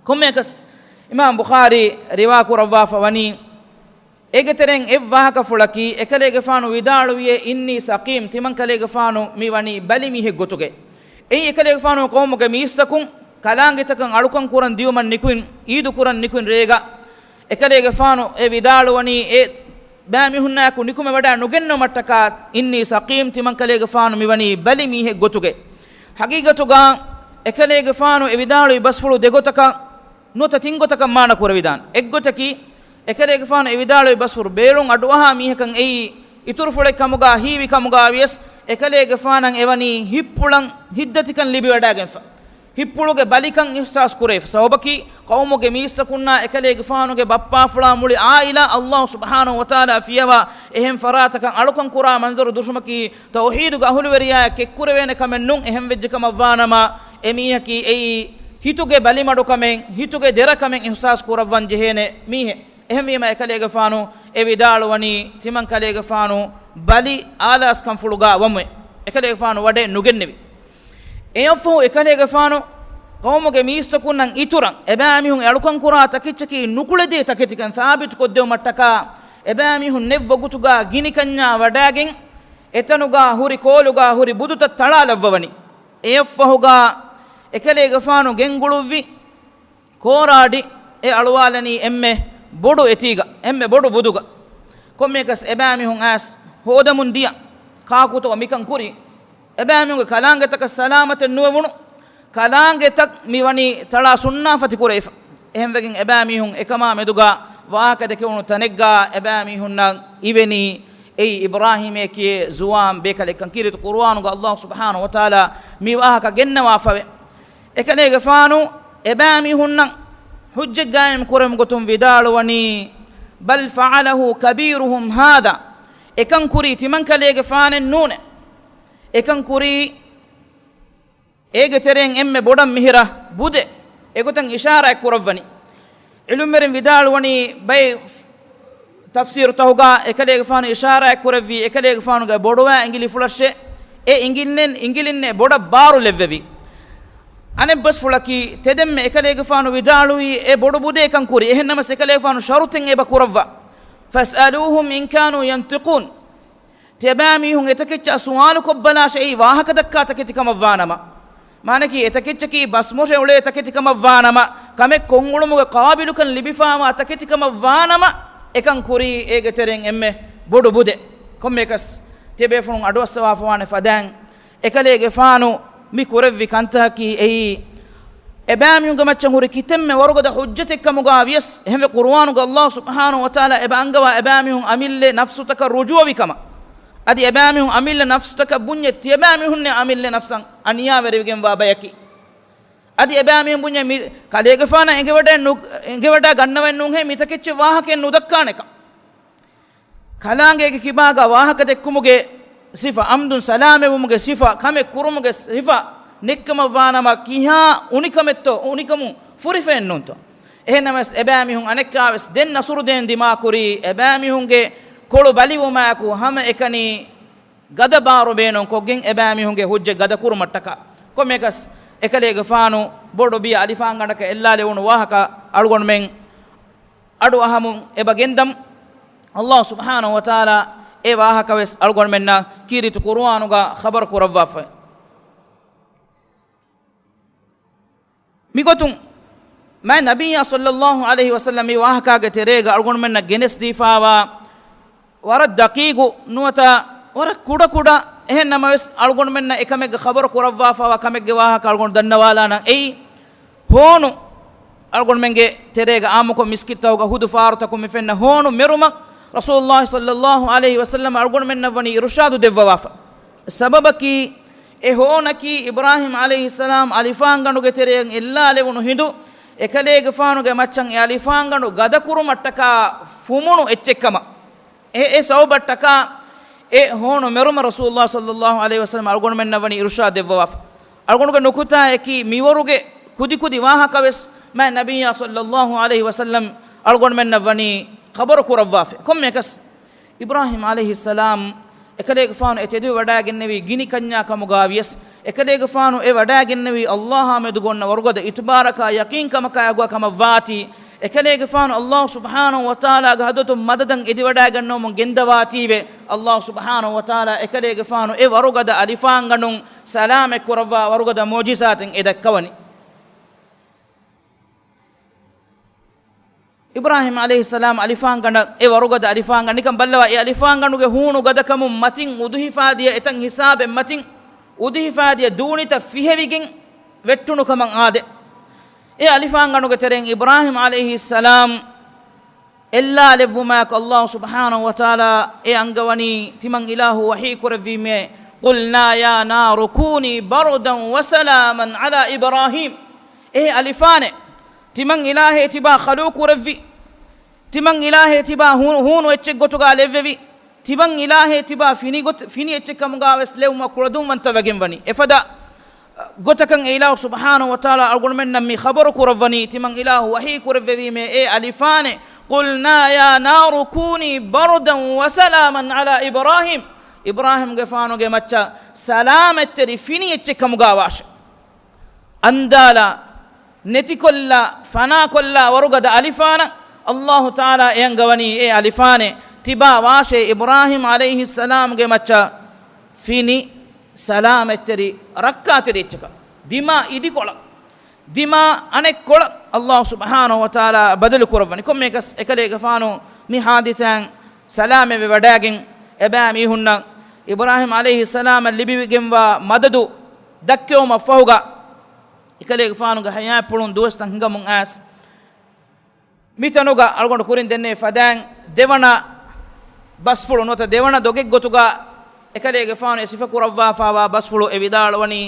ކޮންމެއަކަސް، އިމާމް ބުޚާރީ ރިވާކުރައްވާފަ ވަނީ، އޭގެ ތެރެއިން އެއް ވާހަކަފުޅަކީ، އެކަލޭގެފާނު ވިދާޅުވިއޭ، "އިންނީ ސަޤީމް، ތިމަންކަލޭގެފާނު މި ވަނީ ބަލި މީހެއް ގޮތުގައި." އެއީ އެކަލޭގެފާނު ޤައުމުގެ މީސްތަކުން ކަލާނގެތަކަށް އަޅުކަން ކުރަން ދިޔުމަށް ނިކުތް، ޢީދު ކުރަން ނިކުތް ރޭގަ އެކަލޭގެފާނު އެ ވިދާޅުވަނީ އެ ބައިމީހުންނާއެކު ނިކުމެވަޑައި ނުގެންނެވުމަށްޓަކާ، "އިންނީ ސަޤީމް، ތިމަންކަލޭގެފާނު މިވަނީ ބަލި މީހެއް ގޮތުގައި." ޙަޤީޤަތުގަ އެކަލޭގެފާނު އެ ވިދާޅުވި ބަސްފުޅު ދެގޮތަކަށް ނުވަތަ ތިންގޮތަކަށް މާނަ ކުރެވިދާނެ. އެއްގޮތަކީ، އެކަލޭގެފާނު އެ ވިދާޅުވި ބަސްފުޅު ބޭރުން އަޑުއަހާ މީހަކަށް އެއީ އިތުރުފުޅެއް ކަމުގަ ހީވި ކަމުގަ ވިޔަސް، އެކަލޭގެފާނަށް އެވަނީ ހިތްޕުޅަށް ހިތްދަތިކަން ލިބިވަޑައިގެންފަ. ހިތްޕުޅުގެ ބަލިކަން އިޙްސާސް ކުރެވިފަ. ސަބަބަކީ، ޤައުމުގެ މީސްތަކުންނާ އެކަލޭގެފާނުގެ ބައްޕާފުޅާ މުޅި ޢާއިލާ ﷲ ސުބްޙާނަހޫ ވަތަޢާލާ ފިޔަވާ އެހެން ފަރާތަކަށް އަޅުކަން ކުރާ މަންޒަރު ދުށުމަކީ، ތައުޙީދުގެ އަހުލުވެރިޔާއަށް ކެތްކުރެވޭނެ ކަމެއް ނޫން. އެހެން ވެއްޖެ ކަމަށްވާނަމަ، އެ މީހަކީ އެއީ ހިތުގެ ބަލިމަޑުކަމެއް، ހިތުގެ ދެރަކަމެއް އިޙްސާސް ކުރައްވަން ޖެހޭނެ މީހެއް. އެހެންވީމަ އެކަލޭގެފާނު އެ ވިދާޅުވަނީ ތިމަންކަލޭގެފާނު ބަލި އާލާސްކަންފުޅުގަ ވަމުވެ. އެކަލޭގެފާނު ވަޑައެއް ނުގެންނެވި. އެއަށްފަހު އެކަލޭގެފާނު ޤައުމުގެ މީސްތަކުންނަށް އިތުރަށް އެބައިމީހުން އަޅުކަން ކުރާ ތަކެއްޗަކީ ނުކުޅެދޭ ތަކެތިކަން ސާބިތުކޮށްދެވުމަށްޓަކާ، އެބައިމީހުން ނެތް ވަގުތުގަ ގިނިކަންޏާ ވަޑައިގެން، އެތަނުގަ ހުރި ކޯލުގަ ހުރި ބުދުތައް ތަޅާލައްވަވަނީ. އެއަށްފަހުގަ އެކަލޭގެފާނު ގެންގުޅުއްވި ކޯރާޑި އެ އަޅުވާލަނީ އެންމެ ބޮޑު އެތީގަ، އެންމެ ބޮޑު ބުދުގަ. ކޮންމެއަކަސް އެބައިމީހުން އައިސް ހޯދަމުން ދިޔަ ކާކުތޯ މިކަން ކުރީ. އެބައިމީހުންގެ ކަލާނގެތަކަށް ސަލާމަތެއް ނުވެވުނު ކަލާނގެތައް މިވަނީ ތަޅާ ސުންނާފަތި ކުރެވިފަ. އެހެންވެގެން އެބައިމީހުން އެކަމާ މެދުގަ ވާހަކަ ދެކެވުނު ތަނެއްގަ އެބައިމީހުންނަށް އިވެނީ އެއީ އިބްރާހީމޭ ކިޔޭ ޒުވާން ބޭކަލެއްކަން. ކީރިތި ޤުރުއާނުގަ ﷲ ސުބްޙާނަހޫ ވަތަޢާލާ މި ވާހަކަ ގެންނަވާފަވޭ. އެކަލޭގެފާނު އެބައިމީހުންނަށް ޙުއްޖަތް ޤާއިމް ކުރެވުމުގެ ގޮތުން ވިދާޅުވަނީ، "بل فعله كبيرهم هذا." އެކަން ކުރީ ތިމަންކަލޭގެފާނެއް ނޫނޭ. އެކަން ކުރީ އޭގެ ތެރެއިން އެންމެ ބޮޑަށް މިހިރަ ބުދޭ. އެގޮތަށް އިޝާރާތް ކުރައްވަނީ. ޢިލްމުވެރިން ވިދާޅުވަނީ ބައެއް ތަފްސީރުތަކުގަ އެކަލޭގެފާނު އިޝާރާތް ކުރެއްވީ އެކަލޭގެފާނުގެ ބޮޑުވާ އިނގިލިފުޅަށޭ. އެ އިނގިލިން، އިނގިލިންނޭ ބޮޑަށް ބާރު ލެއްވެވީ. އަނެއްބަސްފުޅަކީ، ތެދެންމެ އެކަލޭގެފާނު ވިދާޅުވީ އެ ބޮޑު ބުދޭ އެކަން ކުރީ. އެހެންނަމަސް އެކަލޭގެފާނު ޝަރުތެއް އެބަ ކުރައްވާ. "فاسألوهم إن كانوا ينطقون." ތިޔަބައިމީހުން އެތަކެއްޗާ ސުވާލުކޮށްބަލާށޭ ވާހަކަދައްކާ ތަކެތިކަމަށްވާނަމަ. މާނައަކީ އެތަކެއްޗަކީ ބަސްމޮށެ އުޅޭ ތަކެތިކަމަށްވާނަމަ، ކަމެއް ކޮށްއުޅުމުގެ ޤާބިލުކަން ލިބިފާވާ ތަކެތިކަމަށްވާނަމަ، އެކަން ކުރީ އޭގެ ތެރެއިން އެންމެ ބޮޑު ބުދޭ. ކޮންމެއަކަސް ތިޔަބޭފުޅުން އަޑުއައްސަވާފަވާނެ ފަދައިން، އެކަލޭގެފާނު މި ކުރެއްވި ކަންތަކަކީ އެއީ، އެބައިމީހުންގެ މައްޗަށް ހުރި ކިތަންމެ ވަރުގަދަ ޙުއްޖަތެއް ކަމުގަ ވިޔަސް، އެހެންވެ ޤުރުއާނުގަ ﷲ ސުބްޙާނަހޫ ވަތަޢާލާ އެބަ އަންގަވާ އެބައިމީހުން އަމިއްލަ ނަފްސުތަކަށް ރުޖޫޢަވި ކަމަށް. އަދި އެބައިމީހުން އަމިއްލަ ނަފްސުތަކަށް ބުންޏޭ، ތިޔަބައިމީހުންނޭ އަމިއްލަ ނަފްސަށް އަނިޔާވެރިވެގެންވާ ބަޔަކީ. އަދި އެބައިމީހުން ބުންޏޭ، މި ކަލޭގެފާނަށް އެނގިވަޑައެއް ނު-، އެނގިވަޑައިގަންނަވައެއް ނޫންހޭ، މިތަކެއްޗެއް ވާހަކައެއް ނުދައްކާނެކަން. ކަލާނގެގެ ކިބާގަ ވާހަކަ ދެއްކުމުގެ ސިފަ، އަމްދުން ސަލާމެވުމުގެ ސިފަ، ކަމެއް ކުރުމުގެ ސިފަ، ނެތްކަމަށްވާނަމަ ކިހާ އުނިކަމެއްތޯ، އުނިކަމުން ފުރިފައެއްނޫންތޯ؟ އެހެންނަމަވެސް އެބައިމީހުން އަނެއްކާވެސް ދެން ނަޞުރު ދޭން ދިމާކުރީ، އެބައިމީހުންގެ ކޮޅު ބަލިވުމާއެކު ހަމައެކަނި ގަދަ ބާރު ބޭނުންކޮށްގެން އެބައިމީހުންގެ ޙުއްޖަތް ގަދަކުރުމަށްޓަކާ. ކޮންމެއަކަސް އެކަލޭގެފާނު ބޮޑު ބިޔަ އަލިފާންގަނޑަކަށް އެއްލާލެވުނު ވާހަކަ އަޅުގަނޑުމެން އަޑު އަހަމުން އެބަ ގެންދަމު. ﷲ ސުބްޙާނަހޫ ވަތަޢާލާ އެ ވާހަކަވެސް އަޅުގަނޑުމެންނަށް ކީރިތި ޤުރުއާނުގަ ޚަބަރު ކުރައްވާފައި. މިގޮތުން މާތް ނަބިއްޔާ ޞައްލައްލާހު ޢަލައިހި ވަސައްލަމް މި ވާހަކާގެ ތެރޭގަ އަޅުގަނޑުމެންނަށް ގެނެސްދީފާވާ ވަރަށް ދަޤީޤު ނުވަތަ ވަރަށް ކުޑަކުޑަ، އެހެން ނަމަވެސް އަޅުގަނޑުމެންނަށް އެކަމެއްގެ ޚަބަރު ކުރައްވާފާވާ ކަމެއްގެ ވާހަކަ އަޅުގަނޑު ދަންނަވާލާނަން. އެއީ ހޯނު އަޅުގަނޑުމެންގެ ތެރޭގަ އާއްމުކޮށް މިސްކިތްތަކުގަ ހުދު ފާރުތަކުން މި ފެންނަ ހޯނު މެރުމަށް ރަސޫލުﷲ ޞައްލައްލާހު ޢަލައިހި ވަސައްލަމަ އަޅުގަނޑުމެންނަށް ވަނީ އިރުޝާދު ދެއްވަވާފަ. ސަބަބަކީ، އެ ހޯނަކީ އިބްރާހީމް ޢަލައިހިއްސަލާމް އަލިފާންގަނޑުގެ ތެރެއަށް އެއްލާލެވުނު ހިނދު، އެކަލޭގެފާނުގެ މައްޗަށް އެ އަލިފާންގަނޑު ގަދަކުރުމަށްޓަކާ ފުމުނު އެއްޗެއްކަމަށް. އެ، އެ ސަބަބަށްޓަކާ އެ ހޯނު މެރުމަށް ރަސޫލުﷲ ޞައްލައްލާހު ޢަލައިހި ވަސައްލަމަ އަޅުގަނޑުމެންނަށް ވަނީ އިރުޝާދު ދެއްވަވާފަ. އަޅުގަނޑުގެ ނުކުތާއަކީ، މިވަރުގެ ކުދިކުދި ވާހަކަވެސް މާތް ނަބިއްޔާ ޞައްލައްލާހު ޢަލައިހި ވަސައްލަމަ އަޅުގަނޑުމެންނަށް ވަނީ ޚަބަރު ކުރައްވާފަ. ކޮންމެއަކަސް، އިބްރާހީމް ޢަލައިހިއްސަލާމް އެކަލޭގެފާނު އެ ތެދުވެވަޑައިގެންނެވީ ގިނި ކަންޏާ ކަމުގަ ވިޔަސް، އެކަލޭގެފާނު އެ ވަޑައިގެންނެވީ ﷲ އާ މެދުގަ އޮންނަ ވަރުގަދަ އިތުބާރަކާ ޔަޤީންކަމަކާ އެގޮތަށް ކަމަށްވާތީ، އެކަލޭގެފާނު ﷲ ސުބްޙާނަހޫ ވަތަޢާލާގެ ޙަޟްރަތުން މަދަދަށް އެދިވަޑައިގަންނަވަމުން ގެންދަވާތީވެ، ﷲ ސުބްޙާނަހޫ ވަތަޢާލާ އެކަލޭގެފާނު އެ ވަރުގަދަ އަލިފާންގަނޑުން ސަލާމަތް ކުރައްވާ ވަރުގަދަ މުޢުޖިޒާތެއް އެ ދައްކަވަނީ. އިބްރާހީމް ޢަލައިހިއްސަލާމް އަލިފާންގަނޑަށް، އެ ވަރުގަދަ އަލިފާންގަނޑަށް ނިކަން ބައްލަވާ، އެ އަލިފާންގަނޑުގެ ހޫނު ގަދަކަމުން މަތިން އުދުހިފާ ދިޔަ އެތަން ހިސާބެއް މަތިން އުދިހިފައިދިޔަ ދޫނިތައް ފިހެވިގެން ވެއްޓުނު ކަމަށް އާދެ. އެ އަލިފާންގަނޑުގެ ތެރެއިން އިބްރާހީމް ޢަލައިހިއްސަލާމް އެއްލާލެއްވުމާއެކު، ﷲ ސުބްޙާނަހޫ ވަތަޢާލާ އެ އަންގަވަނީ ތިމަން އިލާހު ވަޙީ ކުރެއްވީމޭ، قُلْنَا يَا نَارُ كُونِي بَرْدًا وَسَلَامًا عَلَىٰ إِبْرَاهِيمَ. އޭ އަލިފާނެ، ތިމަން އިލާހޭ ތިބާ ޚަލުޤު ކުރެއްވި، ތިމަން އިލާހޭ ތިބާ ހޫ-، ހޫނު އެއްޗެއް ގޮތުގާ ލެއްވެވި، ތިމަން އިލާހޭ ތިބާ ފިނި ގޮތް-، ފިނި އެއްޗެއް ކަމުގާވެސް ލެއުމަށް ކުޅަދުންވަންތަވެގެން ވަނީ. އެފަދަ ގޮތަކަށް އެ އިލާހު ސުބްޙާނަހޫ ވަތަޢާލާ އަޅުގަނޑުމެންނަށް މި ޚަބަރު ކުރައްވަނީ، ތިމަން އިލާހު ވަޙީ ކުރެއްވެވީމޭ، އޭ އަލިފާނެ، قُلْنَا يَا نَارُ كُونِي بَرْدًا وَسَلَامًا عَلَىٰ إِبْرَاهِيمَ. އިބްރާހީމްގެފާނުގެ މައްޗަށް ސަލާމަތްތެރި ފިނި އެއްޗެއް ކަމުގާވާށޭ. އަންދާލާ، ނެތިކޮށްލާ، ފަނާކޮށްލާ ވަރުގަދަ އަލިފާނަށް ﷲ ތަޢާލާ އެ އަންގަވަނީ، އޭ އަލިފާނެ، ތިބާ ވާށޭ އިބްރާހީމް ޢަލައިހިއްސަލާމްގެ މައްޗަށް ފިނި ސަލާމަތްތެރި ރައްކާތެރި އެއްޗަކަށް. ދިމާ އިދިކޮޅަށް، ދިމާ އަނެއްކޮޅަށް ﷲ ސުބްޙާނަހޫ ވަތަޢާލާ ބަދަލު ކުރައްވަނީ. ކޮންމެއަކަސް އެކަލޭގެފާނު މި ޙާދިސާއިން ސަލާމަތްވެވަޑައިގެން، އެބައިމީހުންނަށް އިބްރާހީމް ޢަލައިހިއްސަލާމަށް ލިބިގެންވާ މަދަދު ދައްކެވުމަށްފަހުގަ، އެކަލޭގެފާނުގެ ޙަޔާތްޕުޅުން ދުވަސްތައް ހިނގަމުން އައިސް، މިތަނުގަ އަޅުގަނޑު ކުރިން ދެންނެވި ފަދައިން ދެވަނަ ބަސްފުޅު ނުވަތަ ދެވަނަ ދޮގެއްގޮތުގަ އެކަލޭގެފާނު އެ ސިފަކުރައްވާފައިވާ ބަސްފުޅު އެ ވިދާޅުވަނީ،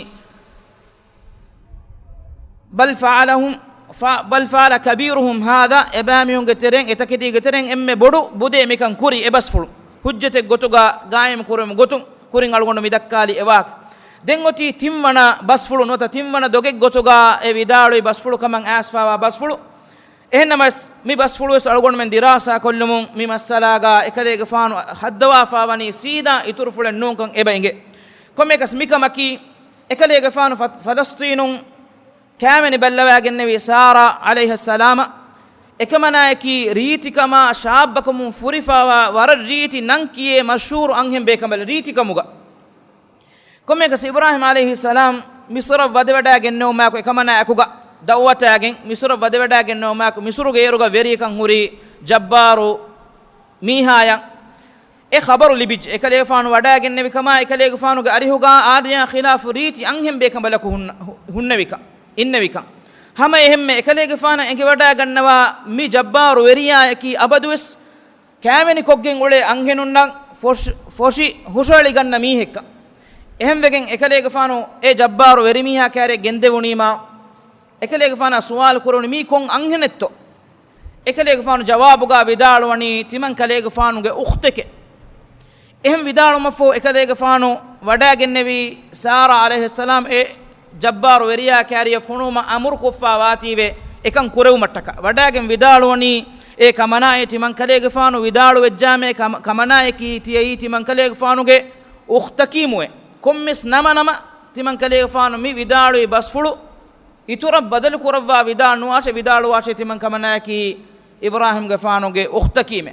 بَلْ فَعَلَهُمْ، ف، بَلْ فَعَلَ كَبِيرُهُمْ هَٰذَا، އެބައިމީހުންގެ ތެރެއިން، އެތަކެތީގެ ތެރެއިން އެންމެ ބޮޑު ބުދޭ މިކަން ކުރީ އެ ބަސްފުޅު. ޙުއްޖަތެއް ގޮތުގަ ގާއިމް ކުރުމުގެ ގޮތުން ކުރިން އަޅުގަނޑު މި ދައްކާލި އެ ވާހަކަ. ދެން އޮތީ ތިންވަނަ ބަސްފުޅު ނުވަތަ ތިންވަނަ ދޮގެއްގޮތުގަ އެ ވިދާޅުވި ބަސްފުޅު ކަމަށް އައިސްފައިވާ ބަސްފުޅު. އެހެންނަމަވެސް، މި ބަސްފުޅުވެސް އަޅުގަނޑުމެން ދިރާސާކޮށްލުމުން މި މައްސަލާގަ އެކަލޭގެފާނު ހައްދަވާފައިވަނީ ސީދާ އިތުރުފުޅެއް ނޫންކަން އެބަ އެނގޭ. ކޮންމެއަކަސް މިކަމަކީ، އެކަލޭގެފާނު ފަ، ފަލަސްޠީނުން ކައިވެނި ބައްލަވައިގެންނެވި ސާރާ ޢަލައިހައްސަލާމަށް އެކަމަނާޔަކީ ރީތިކަމާ ޝާއްބަކަމުން ފުރިފައިވާ ވަރަށް ރީތި ނަން ކިޔޭ މަޝްހޫރު އަންހެން ބޭކަނބަލެއް ރީތިކަމުގަ. ކޮންމެއަކަސް އިބްރާހީމް ޢަލައިހިއްސަލާމް މިޞްރަށް ވަދެވަޑައިގެންނެވުމާއެކު އެކަމަނާ އެކުގަ ދަޢުވަތާގެން، މިޞްރަށް ވަދެވަޑައިގެންނެވުމާއެކު މިޞްރުގެ އޭރުގަ ވެރިޔަކަން ހުރި ޖައްބާރު މީހާޔަށް އެ ޚަބަރު ލިބިއްޖެ. އެކަލޭގެފާނު ވަޑައިގެންނެވި ކަމާ، އެކަލޭގެފާނުގެ އަރިހުގަ އާދަޔާ ޚިލާފު ރީތި އަންހެން ބޭކަނބަލަކު ހުންނަ، ހު، ހުންނެވިކަން، އިންނެވިކަން. ހަމަ އެހެންމެ އެކަލޭގެފާނަށް އެނގިވަޑައިގަންނަވާ މި ޖައްބާރު ވެރިޔާޔަކީ އަބަދުވެސް ކައިވެނިކޮށްގެން އުޅޭ އަންހެނުންނަށް ފޮށި، ފޮށި ހުށައެޅިގަންނަ މީހެއްކަން. އެހެންވެގެން އެކަލޭގެފާނު އެ ޖައްބާރު ވެރިމީހާ ކާރިއަށް ގެންދެވުނީމާ، އެކަލޭގެފާނާ ސުވާލު ކުރެވުނީ، މީ ކޮން އަންހެނެއްތޯ؟ އެކަލޭގެފާނު ޖަވާބުގަ ވިދާޅުވަނީ، ތިމަން ކަލޭގެފާނުގެ އުޚްތެކޭ. އެހެން ވިދާޅުމަށްފަހު އެކަލޭގެފާނު ވަޑައިގެންނެވީ ސާރާ ޢަލައިހައްސަލާމް އެ ޖައްބާރު ވެރިޔާ ކާރިއަށް ފޮނުވުމަށް އަމުރު ކޮށްފަ ވާތީވެ އެކަން ކުރެވުމަށްޓަކާ. ވަޑައިގެން ވިދާޅުވަނީ، އޭ ކަމަނާއޭ ތިމަން ކަލޭގެފާނު ވިދާޅުވެއްޖާމޭ ކަމަ، ކަމަނާޔަކީ ތިޔައީ ތިމަން ކަލޭގެފާނުގެ އުޚްތަކީމުވެ. ކޮންމެސް ނަމަ ނަމަ ތިމަން ކަލޭގެފާނު މި ވިދާޅުވި ބަސްފުޅު އިތުރަށް ބަދަލު ކުރައްވާ ވިދާޅު ނުވާށޭ، ވިދާޅުވާށޭ ތިމަން ކަމަނާޔަކީ އިބްރާހީމްގެފާނުގެ އުޚްތަކީމޭ.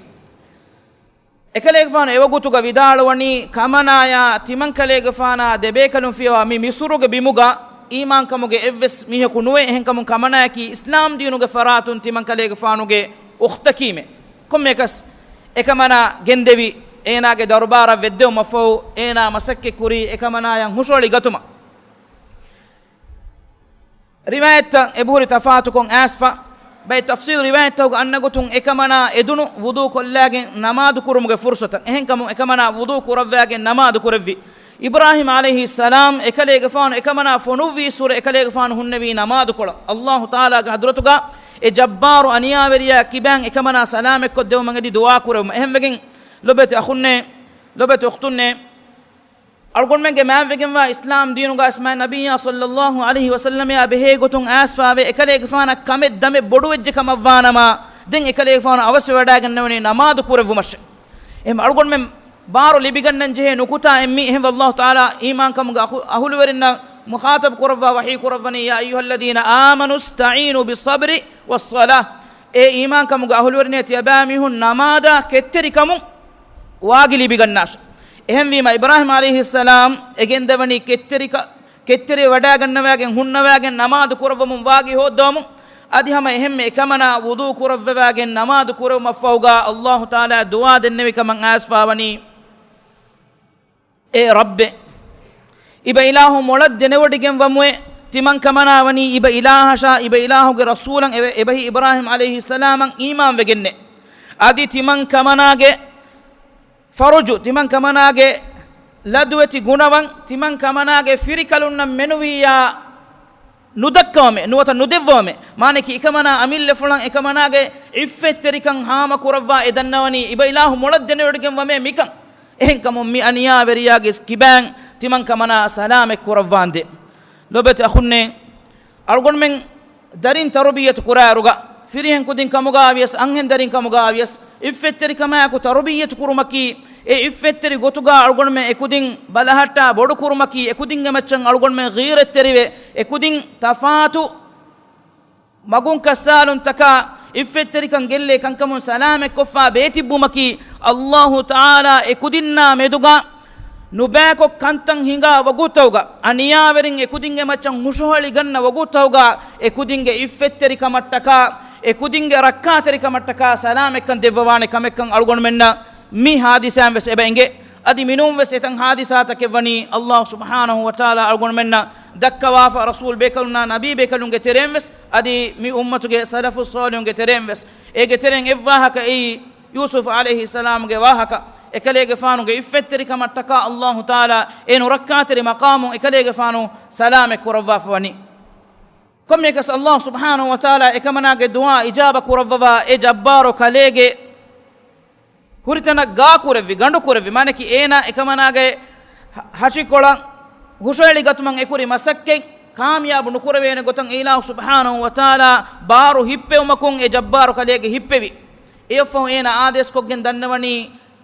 އެކަލޭގެފާނު އެވަގުތުގަ ވިދާޅުވަނީ، ކަމަނާޔާ ތިމަން ކަލޭގެފާނާ ދެބޭކަލުން ފިޔަވާ މި މިޞުރުގެ ބިމުގަ އީމާންކަމުގެ އެއްވެސް މީހަކު ނުވޭ. އެހެންކަމުން ކަމަނާޔަކީ އިސްލާމް ދީނުގެ ފަރާތުން ތިމަން ކަލޭގެފާނުގެ އުޚްތަކީމޭ. ކޮންމެއަކަސް އެކަމަނާ ގެންދެވި އޭނާގެ ދަރުބާރަށް ވެއްދެވުމަށްފަހު އޭނާ މަސައްކަތްކުރީ އެކަމަނާޔަށް ހުށައެޅިގަތުމަށް. ރިވާޔަތްތައް އެބަހުރި ތަފާތުކޮށް އައިސްފަ. ބައެއް ތަފްސީލު ރިވާޔަތްތަކުގެ އަންނަ ގޮތުން އެކަމަނާ އެދުނު ވުޟޫ ކޮށްލާގެން ނަމާދު ކުރުމުގެ ފުރުޞަތަށް. އެހެންކަމުން އެކަމަނާ ވުޟޫ ކުރައްވާގެން ނަމާދު ކުރެއްވި. އިބްރާހީމް ޢަލައިހިއްސަލާމް އެކަލޭގެފާނު އެކަމަނާ ފޮނުއްވިއްސުރެ އެކަލޭގެފާނު ހުންނެވީ ނަމާދުކޮޅަށް. ﷲ ތަޢާލާގެ ޙަޟްރަތުގަ އެ ޖައްބާރު އަނިޔާވެރިޔާ ކިބައިން އެކަމަނާ ސަލާމަތްކޮށްދެވުމަށް އެދި ދުޢާ ކުރެވުމަށް. އެހެންވެގެން ލޮބެތި އަޚުންނޭ، ލޮބެތި އުޚްތުންނޭ، އަޅުގަނޑުމެންގެ މާތްވެގެންވާ އިސްލާމް ދީނުގަ އިސްމާޢީލް ނަބިއްޔާ ޞައްލައްލާހު ޢަލައިހި ވަސައްލަމައާ ބެހޭ ގޮތުން އައިސްފައިވޭ އެކަލޭގެފާނަށް ކަމެއް ދަމެއް ބޮޑުވެއްޖެ ކަމަށްވާނަމަ، ދެން އެކަލޭގެފާނު އަވަސްވެވަޑައިގަންނަވަނީ ނަމާދު ކުރެއްވުމަށޭ. އެހެން އަޅުގަނޑުމެން ބާރު ލިބިގަންނަން ޖެހޭ ނުކުތާ އެއްމީ. އެހެންވެ ﷲ ތަޢާލާ އީމާންކަމުގެ އަހު، އަހުލުވެރިންނަށް މުޚާޠަބު ކުރައްވާ ވަޙީ ކުރައްވަނީ، يَا أَيُّهَا الَّذِينَ آمَنُوا اسْتَعِينُوا بِالصَّبْرِ وَالصَّلَاةِ. އޭ އީމާންކަމުގެ އަހުލުވެރިންނޭ، ތިޔަބައިމީހުން ނަމާދާ ކެތްތެރިކަމުން ވާގި ލިބިގަންނާށޭ. އެހެންވީމަ، އިބްރާހީމް ޢަލައިހިއްސަލާމް އެ ގެންދަވަނީ ކެތްތެރިކަ، ކެތްތެރިވެ ވަޑައިގަންނަވާގެން ހުންނަވާގެން ނަމާދު ކުރައްވަމުން ވާގި ހޯއްދަވަމުން. އަދި ހަމަ އެހެންމެ އެކަމަނާ ވުޟޫ ކުރައްވަވާގެން ނަމާދު ކުރެވުމަށްފަހުގަ ﷲ ތަޢާލާ ދުޢާ ދެންނެވި ކަމަށް އައިސްފައިވަނީ، އޭ ރައްބޭ، އިބަ އިލާހު މޮޅަށް ދެނެވޮޑިގެން ވަމުއެ، ތިމަން ކަމަނާ ވަނީ އިބަ އިލާހަށާ އިބަ އިލާހުގެ ރަސޫލަށް އެވެ-، އެބަހީ އިބްރާހިމް ޢަލައިހިއްސަލާމަށް އީމާން ވެގެންނެ. އަދި ތިމަން ކަމަނާގެ ފަރުޖު، ތިމަން ކަމަނާގެ ލަދުވެތި ގުނަވަން، ތިމަން ކަމަނާގެ ފިރިކަލުންނަށް މެނުވިއްޔާ ނުދައްކަވަމެ، ނުވަތަ ނުދެއްވަވަމެ. މާނައަކީ އެކަމަނާ އަމިއްލަފުޅަށް އެކަމަނާގެ ޢިއްފަތްތެރިކަން ހާމަ ކުރައްވާ އެ ދަންނަވަނީ އިބަ އިލާހު މޮޅަށް ދެނެވޮޑިގެން ވަމޭ މިކަން. އެހެންކަމުން މި އަނިޔާވެރިޔާގެ ކިބައިން ތިމަން ކަމަނާ ސަލާމަތް ކުރައްވާނދޭ. ލޯބިވެތި އަޚުންނޭ، އަޅުގަނޑުމެން ދަރިން ތަރުބިއްޔަތު ކުރާއިރުގަ، ފިރިހެން ކުދިން ކަމުގަ ވިޔަސް، އަންހެން ދަރިން ކަމުގަ ވިޔަސް، އިއްފަތްތެރިކަމާއެކު ތަރުބިއްޔަތު ކުރުމަކީ، އެ އިއްފަތްތެރި ގޮތުގަ އަޅުގަނޑުމެން އެކުދިން ބަލަހައްޓާ ބޮޑު ކުރުމަކީ، އެކުދިންގެ މައްޗަށް އަޅުގަނޑުމެން ޣީރަތްތެރިވެ، އެކުދިން ތަފާތު މަގުން ކައްސާލުންތަކާ އިއްފަތްތެރިކަން ގެއްލޭ ކަންކަމުން ސަލާމަތްކޮށްފާ ބޭތިއްބުމަކީ، އައްލާހު ތަޢާލާ އެކުދިންނާ މެދުގަ ނުބައިކޮށް ކަންތައް ހިނގާ ވަގުތުތަކުގަ، އަނިޔާވެރިން އެކުދިންގެ މައްޗަށް ހުށަހެޅިގަންނަ ވަގުތުތަކުގަ، އެކުދިންގެ އިއްފަތްތެރިކަމަށްޓަކާ، އެކުދިންގެ ރައްކާތެރިކަމަށްޓަކާ ސަލާމަތްކަން ދެއްވަވާނެ ކަމެއްކަން އަޅުގަނޑުމެންނަށް މި ހާދިސާއިން ވެސް އެބަ އެނގޭ. އަދި މިނޫން ވެސް އެތަން ހާދިސާތަކެއް ވަނީ، އައްލާހު ސުބްޙާނަހު ވަތަޢާލާ އަޅުގަނޑުމެންނަށް ދައްކަވާފަ، ރަސޫލް ބޭކަލުންނާ ނަބީ ބޭކަލުންގެ ތެރެއިން ވެސް، އަދި މި އުއްމަތުގެ ސަލަފުއް ޞާލިޙުންގެ ތެރެއިން ވެސް. އޭގެ ތެރެއިން އެއްވާހަކަ އެއީ، ޔޫސުފް ޢަލައިހިއްސަލާމުގެ ވާހަކަ، އެކަލޭގެފާނުގެ އިއްފަތްތެރިކަމަށްޓަކާ އައްލާހު ތަޢާލާ އޭނަ ރައްކާތެރި މަޤާމު އެކަލޭގެފާނު ސަލާމަތް ކުރައްވާފަ ވަނީ. ކޮންމެއަކަސް އައްލާހު ސުބްޙާނަހު ވަތަޢާލާ އެކަމަނާގެ ދުޢާ އިޖާބަ ކުރައްވަވާ އެ ޖައްބާރު ކަލޭގެ ހުރިތަނަށް ގާކުރެއްވި، ގަނޑުކުރެއްވި، މާނައަކީ އޭނާ އެކަމަނާގެ ހަ-، ހަށިކޮޅަށް ހުށަހެޅިގަތުމަށް އެކުރި މަސައްކަތް ކާމިޔާބު ނުކުރެވޭނެ ގޮތަށް އިލާހު ސުބްޙާނަހު ވަތަޢާލާ ބާރު ހިއްޕެވުމަކުން އެ ޖައްބާރު ކަލޭގެ ހިއްޕެވި. އެއަށްފަހު އޭނާ އާދޭސްކޮށްގެން ދަންނަވަނީ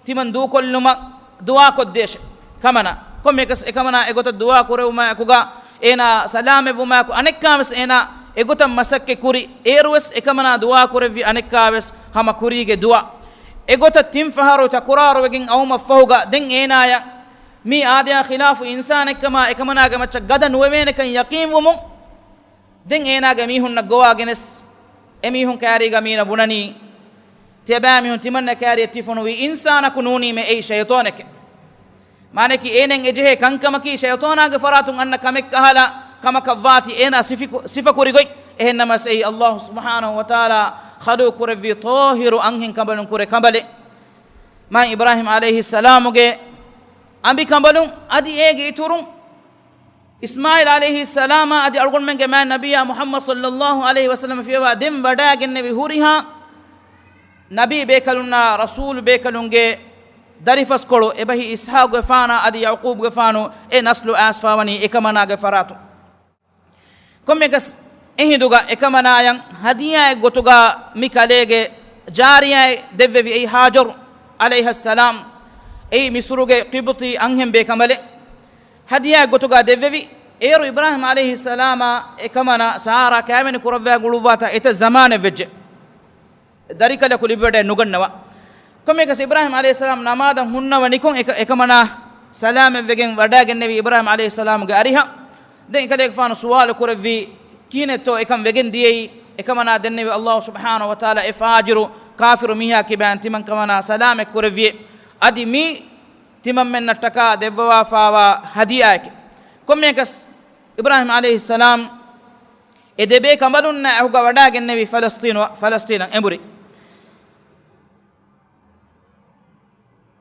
ތިމަން ދޫކޮށްލުމަށް ދުޢާކޮށްދޭށޭ ކަމަނާ. ކޮންމެއަކަސް އެކަމަނާ އެގޮތަށް ދުޢާ ކުރެވުމާއެކުގަ އޭނާ ސަލާމަތްވުމާއެކު އަނެއްކާވެސް އޭނާ އެގޮތަށް މަސައްކަތް ކުރި. އޭރުވެސް އެކަމަނާ ދުޢާ ކުރެއްވި އަނެއްކާވެސް ހަމަ ކުރީގެ ދުޢާ. އެގޮތަށް ތިން ފަހަރު ތަކުރާރުވެގެން އައުމަށްފަހުގަ ދެން އޭނާޔަށް މީ އާދަޔާ ޚިލާފު އިންސާނެއްކަމާ އެކަމަނާގެ މައްޗަށް ގަދަ ނުވެވޭނެކަން ޔަޤީންވުމުން ދެން އޭނާގެ މީހުންނަށް ގޮވާގެނެސް އެމީހުން ކައިރީގަ މީނަ ބުނަނީ، ތިޔަބައިމީހުން ތިމަންނަ ކައިރިއަށް ތި ފޮނުވީ އިންސާނަކު ނޫނީމޭ އެއީ ޝައިޠާނެކޭ. މާނައަކީ އޭނައަށް އެޖެހޭ ކަންކަމަކީ ޝައިޠާނާގެ ފަރާތުން އަންނަ ކަމެއް ކަހަލަ ކަމަކަށްވާތީ އޭނާ ސިފިކު-، ސިފަކުރި ގޮތް. އެހެންނަމަވެސް އެއީ އައްލާހު ސުބްޙާނަހު ވަތަޢާލާ ޚަލްޤުކުރެއްވި ޠާހިރު އަންހެން ކަނބަލުން ކުރެ ކަނބަލެއް. މާތް އިބްރާހީމް ޢަލައިހިއްސަލާމުގެ އަނބިކަނބަލުން އަދި އޭގެ އިތުރުން އިސްމާޢީލް ޢަލައިހިއްސަލާމާ އަދި އަޅުގަނޑުމެންގެ މާތް ނަބިއްޔާ މުޙައްމަދު ޞައްލައްލާހު ޢަލައިހި ވަސައްލަމަ ފިޔަވާ ދެން ވަޑައިގެންނެވި ހުރިހާ ނަބީ ބޭކަލުންނާ ރަސޫލު ބޭކަލުންގެ ދަރިފަސްކޮޅު އެބަހީ އިސްޙާޤުގެފާނާ އަދި ޔަޢުޤޫބުގެފާނު އެ ނަސްލު އައިސްފާވަނީ އެކަމަނާގެ ފަރާތުން. ކޮންމެއަކަސް އެހިނދުގަ އެކަމަނާޔަށް ހަދިޔާއެއް ގޮތުގަ މި ކަލޭގެ ޖާރިޔާއެއް ދެއްވެވި އެއީ ހާޖަރު ޢަލައިހައްސަލާމް. އެއީ މިޞްރުގެ ޤިބްޠީ އަންހެން ބޭކަނބަލެއް. ހަދިޔާއެއް ގޮތުގަ ދެއްވެވި. އޭރު އިބްރާހީމް ޢަލައިހިއްސަލާމާ އެކަމަނާ ސާރާ ކައިވެނި ކުރައްވާ ގުޅުއްވާތާ އެތައް ޒަމާނެއް ވެއްޖެ. ދަރިކަލަކު ލިބިވަޑައެއް ނުގަންނަވާ. ކޮންމެއަކަސް އިބްރާހީމް ޢަލައިހިއްސަލާމް ނަމާދަށް ހުންނަވަނިކޮށް އެކަ-، އެކަމަނާ ސަލާމަތްވެގެން ވަޑައިގެންނެވި އިބްރާހީމް ޢަލައިހިއްސަލާމުގެ އަރިހަށް. ދެން އެކަލޭގެފާނު ސުވާލު ކުރެއްވީ، ކިހިނެއްތޯ އެކަން ވެގެން ދިޔައީ؟ އެކަމަނާ ދެންނެވި އައްލާހު ސުބްޙާނަހު ވަތަޢާލާ އެ ފާޖިރު ކާފިރު މީހާ ކިބައިން ތިމަން ކަމަނާ ސަލާމަތް ކުރެއްވިއޭ. އަދި މީ ތިމަންމެންނަށްޓަކާ ދެއްވަވާފާވާ ހަދިޔާއެކޭ. ކޮންމެއަކަސް އިބްރާހީމް ޢަލައިހިއްސަލާމް އެ ދެބޭ ކަނބަލުންނާ އެކުގަ ވަޑައިގެންނެވި ފަލަސްޠީނު، ފަލަސްޠީނަށް އެނބުރި.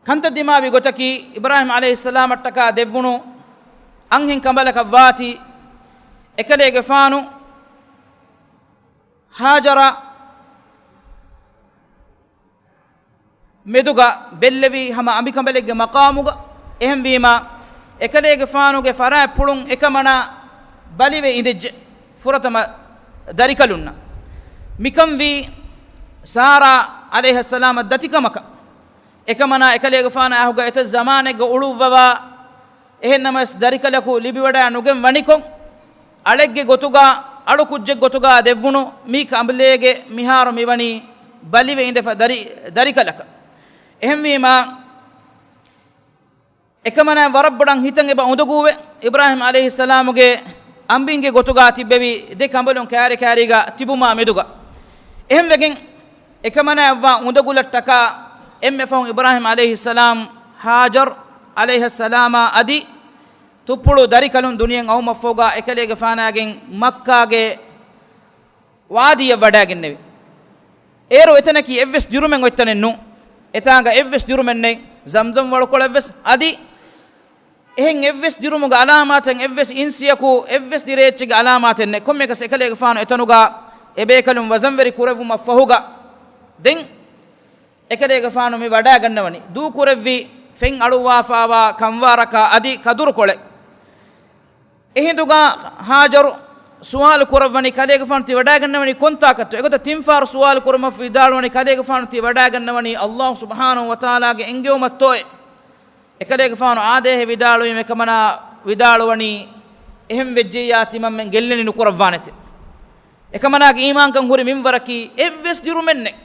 ކަންތައް ދިމާވި ގޮތަކީ، އިބްރާހީމް ޢަލައިހިއްސަލާމަށްޓަކާ ދެއްވުނު އަންހެން ކަނބަލަކަށް ވާތީ، އެކަލޭގެފާނު ހާޖަރާ މެދުގަ ބެއްލެވީ ހަމަ އަނބިކަނބަލެއްގެ މަޤާމުގަ. އެހެންވީމާ، އެކަލޭގެފާނުގެ ފަރާތްޕުޅުން އެކަމަނާ ބަލިވެ އިނދެއްޖެ ފުރަތަމަ ދަރިކަލުންނަށް. މިކަން ވީ ސާރާ ޢަލައިހައްސަލާމަށް ދަތިކަމަކަށް. އެކަމަނާ އެކަލޭގެފާނާ އަހުގަ އެތައް ޒަމާނެއްގަ އުޅުއްވަވާ، އެހެންނަމަވެސް ދަރިކަލަކު ލިބިވަޑައި ނުގެން ވަނިކޮށް، އަޅެއްގެ ގޮތުގަ، އަޅު ކުއްޖެއް ގޮތުގަ ދެއްވުނު މި ކަނބަލޭގެ މިހާރު މިވަނީ ބަލިވެ އިނދެފަ ދަރި-، ދަރިކަލަކަށް. އެހެންވީމާ، އެކަމަނާ ވަރަށް ބޮޑަށް ހިތަށް އެބަ އުނދަގޫވެ، އިބްރާހީމް ޢަލައިހިއްސަލާމުގެ އަނބިންގެ ގޮތުގަ ތިއްބެވި ދެ ކަނބަލުން ކައިރި ކައިރީގަ ތިބުމާ މެދުގަ. އެހެންވެގެން، އެކަމަނާއަށްވާ އުނދަގުލަށްޓަކާ އެންމެ ފަހުން އިބްރާހީމް ޢަލައިހިއްސަލާމް ހާޖަރު ޢަލައިހައްސަލާމާ އަދި ތުއްޕުޅު ދަރިކަލުން ދުނިޔެއަށް އައުމަށްފަހުގަ އެކަލޭގެފާނާގެން މައްކާގެ ވާދީއަށް ވަޑާގެންނެވި. އޭރު އެތަނަކީ އެއްވެސް ޖުރުމެއް އޮތްތަނެއް ނޫން. އެތާނގަ އެއްވެސް ޖުރުމެއް ނެތް. ޒަމްޒަމް ވަޅުކޮޅެއްވެސް އަދި އެހެން އެއްވެސް ޖުރުމުގެ އަލާމާތެއް، އެއްވެސް އިންސިއަކު، އެއްވެސް ދިރޭއްޗެއްގެ އަލާމާތެއް ނެތް. ކޮންމެއަކަސް އެކަލޭގެފާނު އެތަނުގަ އެބޭކަލުން ވަޒަންވެރި ކުރެއްވުމަށްފަހުގަ ދެން އެކަލޭގެފާނު މި ވަޑާގަންނަވަނީ ދޫކުރެއްވި ފެން އަޅުއްވާފާވާ ކަންވާރަކާ އަދި ކަދުރުކޮޅެއް. އެހިނދުގަ ހާޖަރު ސުވާލު ކުރައްވަނީ ކަލޭގެފާނު ތި ވަޑާގަންނަވަނީ ކޮންތާކަށްތޯ؟ އެގޮތަށް ތިންފާރު ސުވާލު ކުރުމަށް ވިދާޅުވަނީ ކަލޭގެފާނު ތި ވަޑާގަންނަވަނީ ﷲ ސުބްޙާނަހޫ ވަތަޢާލާގެ އެންގެވުމަށްތޯއޭ؟ އެކަލޭގެފާނު އާދޭހެ ވިދާޅުވީމަ އެކަމަނާ ވިދާޅުވަނީ އެހެން ވެއްޖެއްޔާ ތިމަންމެން ގެއްލެނި ނުކުރައްވާނެތެ. އެކަމަނާގެ އީމާންކަން ހުރި މިންވަރަކީ އެއްވެސް ޖުރުމެއް ނެތް.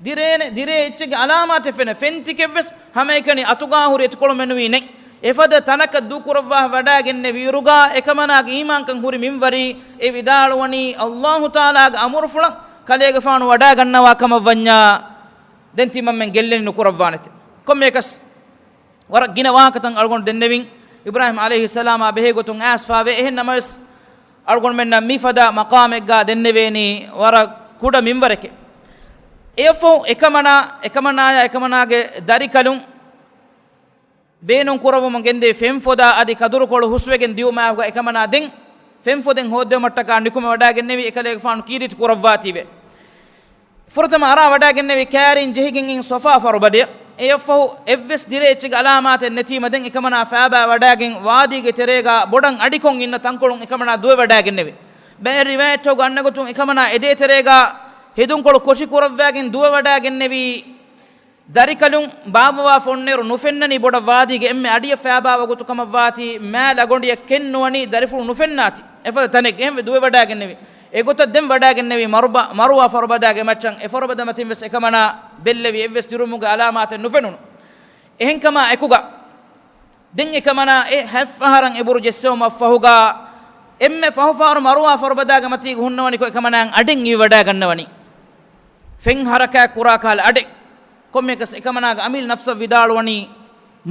ދިރޭނެ، ދިރޭ އެއްޗެއްގެ އަލާމާތެއް ފެނެ، ފެންތިކެއްވެސް ހަމައެކަނި އަތުގާ ހުރި އެތިކޮޅު މެނުވީ ނެތް. އެފަދަ ތަނަކަށް ދޫކުރައްވާ ވަޑާގެންނެވިއިރުގާ އެކަމަނާގެ އީމާންކަން ހުރި މިންވަރީ އެ ވިދާޅުވަނީ ﷲ ތަޢާލާގެ އަމުރުފުޅަށް ކަލޭގެފާނު ވަޑާގަންނަވާ ކަމަށްވަންޏާ ދެން ތިމަންމެން ގެއްލެނި ނުކުރައްވާނެތެ. ކޮންމެއަކަސް ވަރަށް ގިނަ ވާހަކަތައް އަޅުގަނޑު ދެންނެވިން، އިބްރާހީމް ޢަލައިހިއްސަލާމާ ބެހޭ ގޮތުން އައިސްފާވޭ. އެހެން ނަމަވެސް، އަޅުގަނޑުމެންނަށް މިފަދަ މަޤާމެއްގަ ދެންނެވޭނީ ވަރަށް ކުޑަ މިންވަރެކޭ. އެއަށްފަހު އެކަމަނާ، އެކަމަނާޔާ އެކަމަނާގެ ދަރިކަލުން ބޭނުން ކުރައްވަމުން ގެންދެވި ފެންފޮދާ އަދި ކަދުރުކޮޅު ހުސްވެގެން ދިއުމާއެކުގަ އެކަމަނާ ދެން ފެންފޮދެއް ހޯއްދެވުމަށްޓަކާ ނިކުމެވަޑާގެންނެވި އެކަލޭގެފާނު ކީރިތި ކުރައްވާތީވެ. ފުރަތަމަ އަރާ ވަޑާގެންނެވި ކައިރިން ޖެހިގެން އިން ޞަފާ ފަރުބަދަޔަށް. އެއަށްފަހު އެއްވެސް ދިރޭ އެއްޗެއްގެ އަލާމާތެއް ނެތީމަ ދެން އެކަމަނާ ފައިބާ ވަޑާގެން ވާދީގެ ތެރޭގަ ބޮޑަށް އަޑިކޮށް އިންނަ ތަންކޮޅުން އެކަމަނާ ދުވެވަޑާގެންނެވި. ބައެއް ރިވާޔަތްތަކުގަ އަންނަ ގޮތުން އެކަމަނާ އެދޭތެރޭގަ ހެދުންކޮޅު ކޮށި ކުރައްވާގެން ދުވެވަޑާގެންނެވީ. ދަރިކަލުން ބާއްވަވާފަ އޮންނައިރު ނުފެންނަނީ ބޮޑަށް ވާދީގެ އެންމެ އަޑިއަށް ފައިބާވާ ގޮތު ކަމަށްވާތީ، މާ ލަގޮނޑިއަށް ކެތް ނުވަނީ ދަރިފުޅު ނުފެންނާތި. އެފަދަ ތަނެއް އެހެންވެ ދުވެވަޑާގެންނެވި. އެގޮތަށް ދެން ވަޑާގެންނެވީ މަރުބަ، މަރުވާ ފަރުބަދާގެ މައްޗަށް. އެ ފަރުބަދަ މަތިން ވެސް އެކަމަނާ ބެއްލެވި އެއްވެސް ޖުރުމުގެ އަލާމާތެއް ނުފެނުނު. އެހެންކަމާ އެކުގަ ދެން އެކަމަނާ އެ ހަތް ފަހަރަށް އެބުރު ޖެއްސެވުމަށްފަހުގަ އެންމެ ފަހު ފަހަރު މަރުވާ ފަރުބަދާގެ މަތީގަ ހުންނަވަނިކޮށް އެކަމަނާއަށް އަޑެއް އިވިވަޑާގަންނަވަނީ. ފެން ހަރަކާތް ކުރާ ކަހަލަ އަޑެއް. ކޮންމެއަކަސް އެކަމަނާގެ އަމިއްލަ ނަފްސަށް ވިދާޅުވަނީ،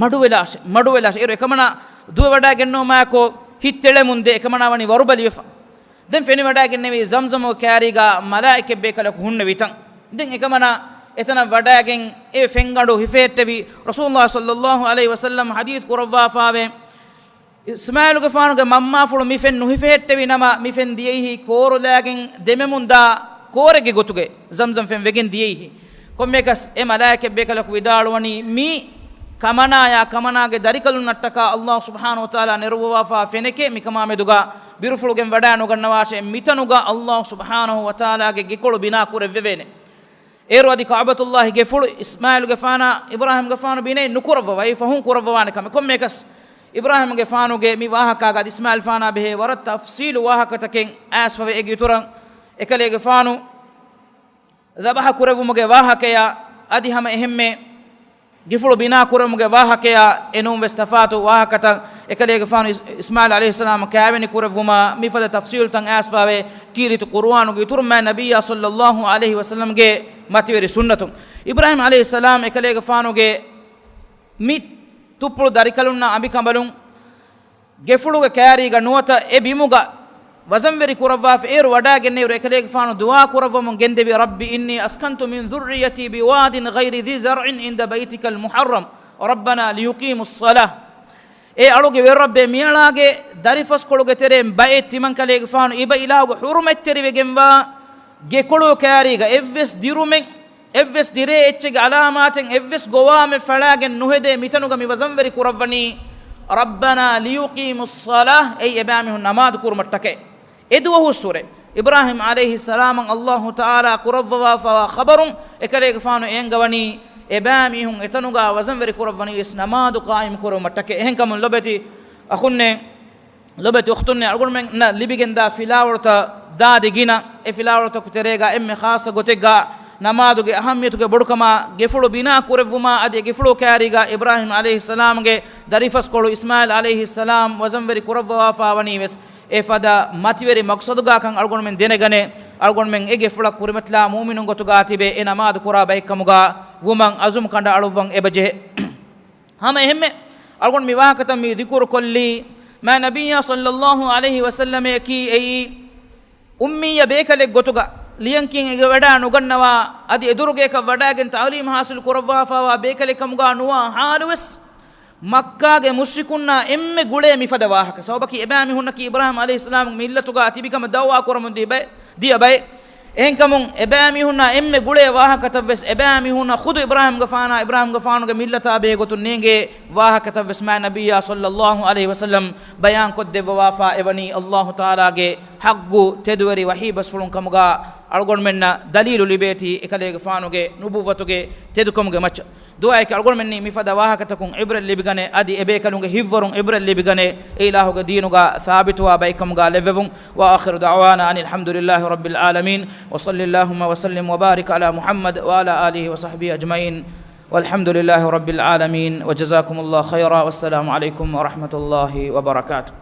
މަޑުވެލާށޭ، މަޑުވެލާށޭ. އޭރު އެކަމަނާ ދުވެވަޑާގެންނެވުމާއެކު ހިތް ތެޅެމުން ދޭ، އެކަމަނާ ވަނީ ވަރުބަލިވެފަ. ދެން ފެނިވަޑާގެންނެވީ ޒަމްޒަމުގެ ކާރީގަ މަލާއިކަތް ބޭކަލަކު ހުންނެވިތަން. ދެން އެކަމަނާ އެތަނަށް ވަޑާގެން އެ ފެންގަނޑު ހިފެހެއްޓެވި. ރަސޫލުﷲ ޞައްލައްލާހު ޢަލައިހި ވަސައްލަމް ޙަދީޘް ކުރައްވާފާވޭ، އިސްމާޢީލުގެފާނުގެ މަންމާފުޅު މި ފެން ނުހިފެހެއްޓެވި ނަމަ، މި ފެން ދިޔައީހީ ކޯރުލާގެން ދެމެމުންދާ ކޯރެއްގެ ގޮތުގައި ޒަމްޒަމް ފެން ވެގެން ދިޔައީހީ. ކޮންމެއަކަސް އެ މަލާއިކަތް ބޭކަލަކު ވިދާޅުވަނީ، މީ ކަމަނާޔާ ކަމަނާގެ ދަރިކަލުންނަށްޓަކާ ﷲ ސުބްޙާނަހޫ ވަތަޢާލާ ނެރުއްވަވާފާ ފެނެކޭ، މިކަމާމެދުގަ ބިރުފުޅުގެން ވަޑާނުގަންނަވާށޭ، މިތަނުގަ ﷲ ސުބްޙާނަހޫ ވަތަޢާލާގެ ގެކޮޅު ބިނާ ކުރެއްވެވޭނެ. އޭރު އަދި ކަޢުބަތުﷲ ގެފުޅު އިސްމާޢީލުގެފާނާ އިބްރާހީމްގެފާނު ބިނައެއް ނުކުރައްވަވާ، އެއީ ފަހުން ކުރައްވަވާނެ ކަމެއް. ކޮންމެއަކަސް އިބްރާހީމްގެފާނުގެ މި ވާހަކާގަ އަދި އިސްމާޢީލްފާނާ ބެހޭ ވަރަށް ތަފްޞީލު ވާހަކަތަކެއް އައިސްފަވޭ. އޭގެ އިތުރަށް އެކަލޭގެފާނު ޛަބަޙަ ކުރެއްވުމުގެ ވާހަކަޔާ އަދި ހަމަ އެހެންމެ ގެފުޅު ބިނާ ކުރުމުގެ ވާހަކަޔާ އެނޫން ވެސް ތަފާތު ވާހަކަތައް އެކަލޭގެފާނު އިސް-، އިސްމާޢީލް ޢަލައިހިއްސަލާމަށް ކާވެނި ކުރެއްވުމާ މިފަދަ ތަފްޞީލުތައް އައިސްފާވޭ. ކީރިތި ޤުރުއާނުގެ އިތުރުން މާތް ނަބިއްޔާ ޞައްލައްލާހު ޢަލައިހި ވަސައްލަމްގެ މަތިވެރި ސުންނަތުން. އިބްރާހީމް ޢަލައިހިއްސަލާމް އެކަލޭގެފާނުގެ މި ތުއްޕުޅު ދަރިކަލުންނާ އަނބިކަނބަލުން ގެފުޅުގެ ކާރީގަ ނުވަތަ އެ ބިމުގަ ވަޒަންވެރި ކުރައްވާފަ އޭރު ވަޑާގެންނެއިރު އެކަލޭގެފާނު ދުޢާ ކުރައްވަމުން ގެންދެވި، رب إني أسكنت من ذريتي بواد غير ذي زرع عند بيتك المحرم ربنا ليقيموا الصلاة. އޭ އަޅުގެ ވެރިރައްބޭ، މިއަޅާގެ ދަރިފަސްކޮޅުގެ ތެރެއިން ބައެއް ތިމަންކަލޭގެފާނު އިބަ އިލާހުގެ ޙުރުމަތްތެރިވެގެންވާ ގެކޮޅު ކާރީގަ އެއްވެސް ދިރުމެއް، އެއްވެސް ދިރޭ އެއްޗެއްގެ އަލާމާތެއް، އެއްވެސް ގޮވާމެއް ފަޅާގެން ނުހެދޭ މިތަނުގަ މި ވަޒަންވެރި ކުރައްވަނީ، ربنا ليقيموا الصلاة، އެއީ އެބައިމީހުން ނަމާދު ކުރުމަށްޓަކައި. އެދުވަހުއްސުރެ އިބްރާހީމް ޢަލައިހިއްސަލާމަށް ﷲ ތަޢާލާ ކުރައްވަވާފަވާ ޚަބަރުން އެކަލޭގެފާނު އެނގަވަނީ، އެބައިމީހުން އެތަނުގަ ވަޒަންވެރި ކުރައްވަނީވެސް ނަމާދު ޤާއިމް ކުރުމަށްޓަކައި. އެހެންކަމުން ލޮބެތި އަޚުންނޭ، ލޮބެތި އުޚްތުންނޭ، އަޅުގަނޑުމެންނަށް ލިބިގެންދާ ފިލާވަޅުތައް ދާދި ގިނަ. އެ ފިލާވަޅުތަކު ތެރޭގަ އެންމެ ޚާއްޞަ ގޮތެއްގަ ނަމާދުގެ އަހައްމިޔަތުގެ ބޮޑުކަމާ، ގެފުޅު ބިނާ ކުރެއްވުމާ އަދި އެ ގެފުޅު ކާރީގަ އިބްރާހީމް ޢަލައިހިއްސަލާމްގެ ދަރިފަސްކޮޅު އިސްމާޢީލް ޢަލައިހިއްސަލާމް ވަޒަންވެރި ކުރައްވަވާފާވަނީވެސް އެފަދަ މަތިވެރި މަޤްޞަދުގަކަން އަޅުގަނޑުމެން ދެނެގަނެ، އަޅުގަނޑުމެން އެ ގެފުޅަށް ކުރިމަތިލާ މުއުމިނުން ގޮތުގަ ތިބެ އެ ނަމާދު ކުރާ ބައެއްކަމުގަ ވުމަށް އަޒުމް ކަނޑައަޅުއްވަން އެބަޖެހޭ. ހަމަ އެހެންމެ އަޅުގަނޑު މި ވާހަކަތައް މި ޛިކުރު ކޮށްލީ، މާތް ނަބިއްޔާ ޞައްލައްލާހު ޢަލައިހި ވަސައްލަމައަކީ އެއީ އުއްމިއްޔަ ބޭކަލެއް ގޮތުގަ ލިޔަންކިޔަން އެ ވަޑާ ނުގަންނަވާ، އަދި އެދުރުގޭކަށް ވަޑާގެން ތަޢުލީމް ޙާޞިލް ކުރައްވާފާވާ ބޭކަލެއް ކަމުގަ ނުވާ ޙާލުވެސް މައްކާގެ މުޝްރިކުންނާ އެންމެ ގުޅޭ މިފަދަ ވާހަކަ. ސަބަބަކީ އެބައިމީހުންނަކީ އިބްރާހީމް ޢަލައިހިއްސަލާމުގެ މިއްލަތުގަ ތިބިކަމަށް ދަޢުވާ ކުރަމުން ދިޔަ ބައެއް، ދިޔަ ބައެއް. އެހެންކަމުން އެބައިމީހުންނާ އެންމެ ގުޅޭ ވާހަކަތައްވެސް، އެބައިމީހުންނަށް ޚުދު އިބްރާހީމްގެފާނާ، އިބްރާހީމްގެފާނުގެ މިއްލަތާ ބެހޭގޮތުން ނޭނގޭ ވާހަކަތައްވެސް މާތް ނަބިއްޔާ ޞައްލައްލާހު ޢަލައިހި ވަސައްލަމް ބަޔާންކޮށްދެއްވަވާފާ އެވަނީ ﷲ ތަޢާލާގެ ޙައްޤު ތެދުވެރި ވަޙީ ބަސްފުޅުން ކަމުގަ އަޅުގަނޑުމެންނަށް ދަލީލު ލިބޭތީ އެކަލޭގެފާނުގެ ނުބުއްވަތުގެ ތެދުކަމުގެ މައްޗަށް. ދުޢާއަކީ އަޅުގަނޑުމެންނީ މިފަދަ ވާހަކަތަކުން ޢިބްރަތް ލިބިގަނެ، އަދި އެބޭކަލުންގެ ހިތްވަރުން ޢިބްރަތް ލިބިގަނެ، އެ އިލާހުގެ ދީނުގަ ސާބިތުވާ ބައެއްކަމުގަ ލެއްވެވުން. وآخر دعوانا أن الحمد لله رب العالمين، وصل اللهم وسلم وبارك على محمد وعلى آله وصحبه أجمعين، والحمد لله رب العالمين، وجزاكم الله خيرا، والسلام عليكم ورحمة الله وبركاته.